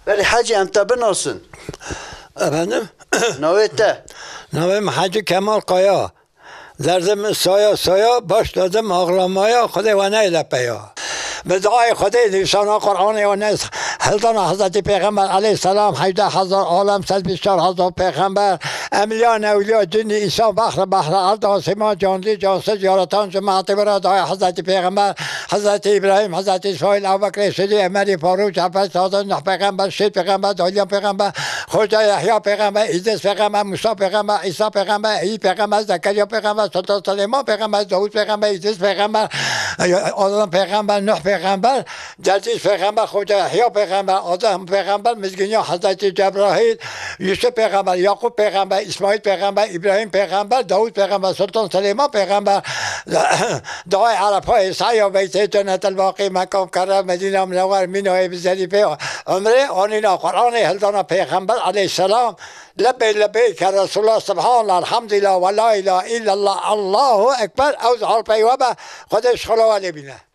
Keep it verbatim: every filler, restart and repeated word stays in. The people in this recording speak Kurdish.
Belê hecî, em te binasin. Efendim? Navê te? Navê min Hecî Kemal Kaya. Derdim saya saya, baş dedim ağlamaya, Xwedê we neyle peya. Bi duayê Xwedê nîşana Qur'anê we ne hildana Hezretî Pêxember aleyhisselam, hevdeh hezar alem, sed bîst çar hezar pêxember, emliya newliya, cinî, îsan, behre behre, erd, asîman, canlî, cansiz, yaratan, cemaatê we re dayê Hezretî Pêxember, Hezretî Îbrahîm, Hezretî Îsmaîl, Ebu Bekrê Sidîq, Emerî Farûk, Cefer Sadiq, Nuh Pêxember, Şêt Pêxember, Dalyan Pêxember, Xoca Yehya Pêxember, Îdris Pêxember, Musa Pêxember, Îsa Pêxember, Eyî Pêxember, Zekeriya Pêxember, Sultan Silêman Pêxember, Dawûd Pêxember, Îdris Pêxember, Adam Pêxember, Nuh Pêxember, Cerdîs Pêxember, Xoca Yehya Pêxember, Adam Pêxember, Mizgîniya Hezretî Cebrahîl, Yûsif Pêxember, Yaqûb Pêxember, Îsmaîl Pêxember, Îbrahîm Pêxember, Dawûd Pêxember, Sultan Silêman Pêxember, Duayê Erefayê, Seyya Beytê, Cennetel Baqî, Meqam Kerem, Medîna Minewwer, Mînayê bi zerîfê umrê, anîna Qur'anê, hildana Pêxember aleyhisselam, lebê lebeyke Resulallah, Subhanallah, Elhamdülillah, ve la ilahe illallah, Allahu Ekber, ew zehal peywe be, Xwedê ji xala we lê bîne.